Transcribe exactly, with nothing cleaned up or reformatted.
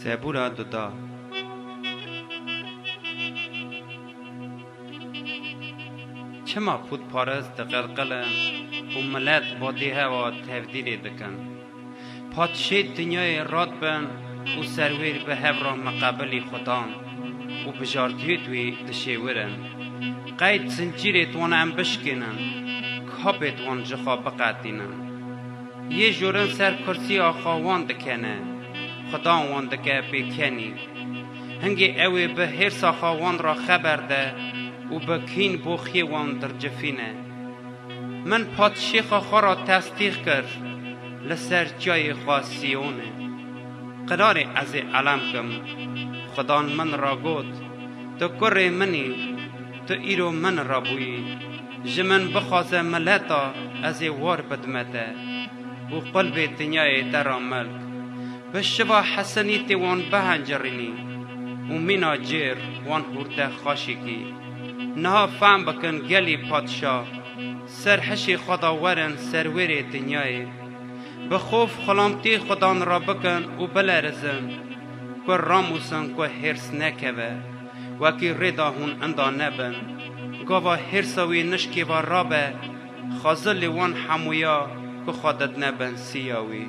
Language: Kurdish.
Zebûra duda. Çima pûtparist diqilqilin û milet badî hewa tevdîrê dikin? Padşê dinyayê rad bin û serwêr bi hev re miqebilî Xudan û bijardiyêt wî dişêwirin. Qeyd zincîrêt wan em bişkênin, kapêt wan ji xwe biqetînin. Yê jorin ser kursiya xwe wan dikene, Xudan wan dike bêkenî. Hingê ew ê bi hêrsa xwe wan re xeber de û bi kîn boxiyê wan dircifîne. Min padşêxa xwe re tesdîq kir li ser çiyayê xwe Siyonê. Qirarê ez ê elem kim. Xudan min re got, Tu kurê min î, tu îro min re bûyî. Ji min bixwaze mileta ez ê war bidime te û qulbê dinyayê te re milk. Bi şiva hesenîtê wan bihencirînî û mîna cêr wan hûrte xaşîkî. Niha fehm bikin gelî padşa, ser hişê xwe de werin serwêrê dinyayê. Bi xof xulamtî Xudan re bikin û bilerizin, ku ramûsin ku hêrs nekeve, wekî rêda hûn inda nebin. Gava hêrsa wî nişkê ve rabe, xazilê wan hemûya ku xwe didine bin siya wî.